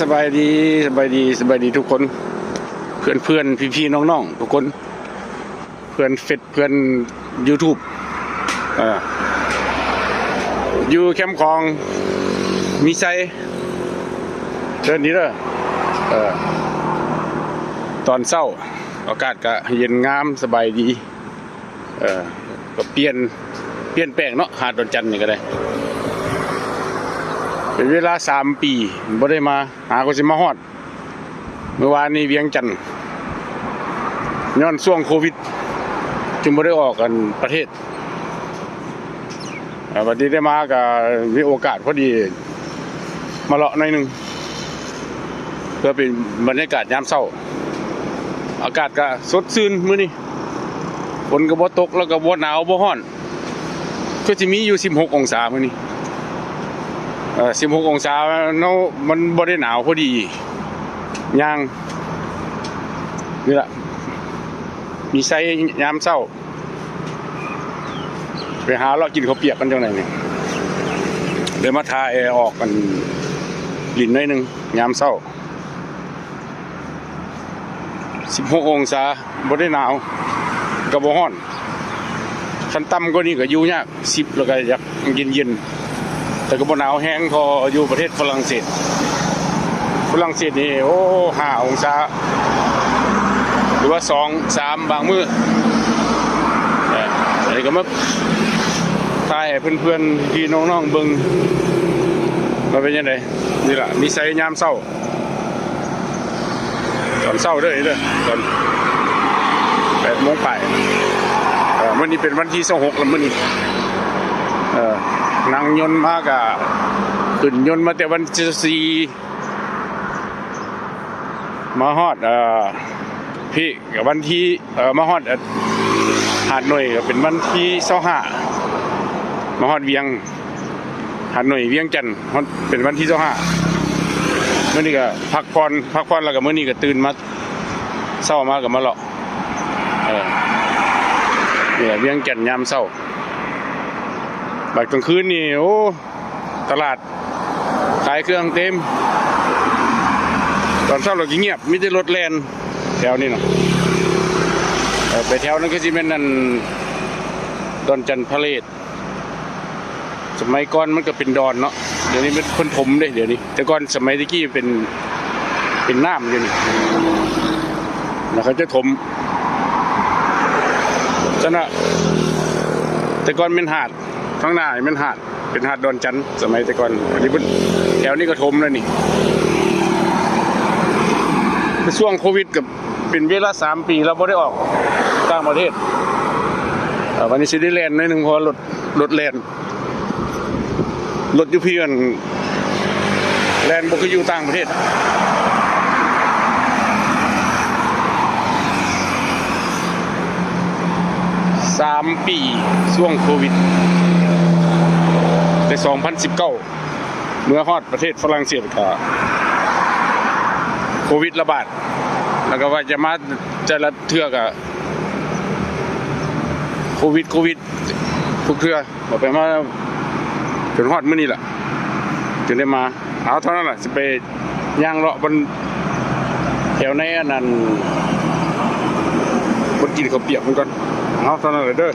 ສະບາຍດີ ສະບາຍດີ ສະບາຍດີທຸກຄົນ ເພື່ອນໆ ພີ່ໆ ນ້ອງໆ ທຸກຄົນ ເພື່ອນເຟສ ເພື່ອນຢູທູບ ເອີ ຢູ່ແຄມຂອງມີໄຊ ເດີ່ນດີເດີ ເອີ ຕອນເຊົ້າ ອາກາດກະເຢັນງາມ ສະບາຍດີ ເອີ ກະປ່ຽນ ປ່ຽນແປງເນາະ ຫາດດອນຈັນນີ້ກະໄດ້ ເປັນເວລາສາມປີບໍ່ໄດ້ມາ ຫາກວ່າຊິມາຮອດ ມື້ວານນີ້ວຽງຈັນ ຍ້ອນຊ່ວງໂຄວິດ ຈຶ່ງບໍ່ໄດ້ອອກ ອັນ ປະເທດ ເອີ ບັດນີ້ໄດ້ມາກະມີໂອກາດພໍດີ ມາເລາະໜ້ອຍໜຶ່ງ ເພື່ອເປັນບັນຍາກາດຍາມເຊົ້າ ອາກາດກະສົດຊື່ນມື້ນີ້ ຝົນກະບໍ່ຕົກ ແລ້ວກະບໍ່ໜາວບໍ່ຮ້ອນ ຄືຊິມີຢູ່ສິບຫົກອົງສາມື້ນີ້ ເອີ ສິບຫົກອົງສາເນາະ ມັນບໍ່ໄດ້ໜາວພໍດີ ຍ່າງ ນີ້ລະ ມີໄຊຍາມເຊົ້າ ໄປຫາເລາະກິນເຂົ້າປຽກກັນຈັກໜ້ອຍນີ້ ເລີຍມາຖ້າແອອອກກັນຫຼິ້ນໜ້ອຍໜຶ່ງ ຍາມເຊົ້າ ສິບຫົກອົງສາ ບໍ່ໄດ້ໜາວ ກະບໍ່ຮ້ອນ ຄັນຕ່ຳກວ່ານີ້ກະຢູ່ຍາກ ສິບ ແລ້ວກະຢາກເຢັນໆ ແຕ່ກະບໍ່ໜາວແຮງເທົ່າຢູ່ປະເທດຝຣັ່ງເສດ ຝຣັ່ງເສດນີ້ ໂອ້ ຫ້າອົງສາ ຫຼືວ່າສອງ ສາມ ບາງມື້ ເອີ ອັນນີ້ກະມາຖ່າຍໃຫ້ເພື່ອນໆ ພີ່ນ້ອງໆ ເບິ່ງ ວ່າເປັນຈັ່ງໃດ ນີ້ລະ ມີໄຊຍາມເຊົ້າ ຕອນເຊົ້າເດີ ນີ້ເດີ ຕອນແປດໂມງປາຍ ເອີ ມື້ນີ້ເປັນວັນທີຊາວຫົກລະມື້ນີ້ ເອີ ນັ່ງຍົນມາກະ ຂຶ້ນຍົນມາແຕ່ວັນທີຊາວສີ່ ມາຮອດ ເອີ ພີ້ກະວັນທີ ເອີ ມາຮອດ ເອີ ຫາດໜ້ອຍກະເປັນວັນທີຊາວຫ້າ ມາຮອດວຽງ ຫາດໜ້ອຍ ວຽງຈັນ ຮອດ ເປັນວັນທີຊາວຫ້າ ມື້ນີ້ກະພັກຜ່ອນ ພັກຜ່ອນແລ້ວກະມື້ນີ້ກະຕື່ນມາ ເຊົ້າມາກະມາເລາະ ເອີ ນີ້ລະວຽງຈັນຍາມເຊົ້າ ບາດກາງຄືນນີ້ ໂອ້ ຕະຫຼາດຂາຍເຄື່ອງເຕັມ ຕອນເຊົ້າລະກະງຽບ ມີແຕ່ລົດແລ່ນແຖວນີ້ເນາະ ເອີ ໄປແຖວນັ້ນກະຊິແມ່ນອັນ ດອນຈັນພາເລດ ສະໄໝກ່ອນມັນກະເປັນດອນເນາະ ດຽວນີ້ເພິ່ນຖົມເດ້ ດຽວນີ້ ແຕ່ກ່ອນສະໄໝແຕ່ກີ້ເປັນ ເປັນນ້ຳ ດຽວນີ້ ແລ້ວເຂົາຈະຖົມ ຊັ້ນນະ ແຕ່ກ່ອນແມ່ນຫາດ ທາງໜ້ານີ້ແມ່ນຫາດ ເປັນຫາດດອນຈັນ ສະໄໝແຕ່ກ່ອນ ອັນນີ້ເພິ່ນ ແຖວນີ້ກະຖົມແລ້ວນີ້ ແຕ່ຊ່ວງໂຄວິດກະເປັນເວລາສາມປີລະບໍ່ໄດ້ອອກຕ່າງປະເທດ ເອີ ບາດນີ້ຊິໄດ້ແລ່ນໜ້ອຍໜຶ່ງ ເພາະວ່າລົດ ລົດແລ່ນ ລົດຢູ່ພີ້ຫັ້ນ ແລ່ນບໍ່ຄືຢູ່ຕ່າງປະເທດ ສາມປີ ຊ່ວງໂຄວິດ ແຕ່ສອງພັນສິບເກົ້າ ເມື່ອຮອດປະເທດຝຣັ່ງເສດກະໂຄວິດລະບາດ ແລ້ວກະວ່າຈະມາແຕ່ລະເທື່ອກະໂຄວິດ ໂຄວິດທຸກເທື່ອ ເອົາໄປມາຈົນຮອດມື້ນີ້ລະ ຈຶ່ງໄດ້ມາ ເອົາ ເທົ່ານັ້ນລະ ຊິໄປຍ່າງເລາະບ່ອນແຖວໃນອັນນັ້ນ ບ່ອນກິນເຂົ້າປຽກເພິ່ນກ່ອນ ເອົາ ເທົ່ານັ້ນລະເດີ.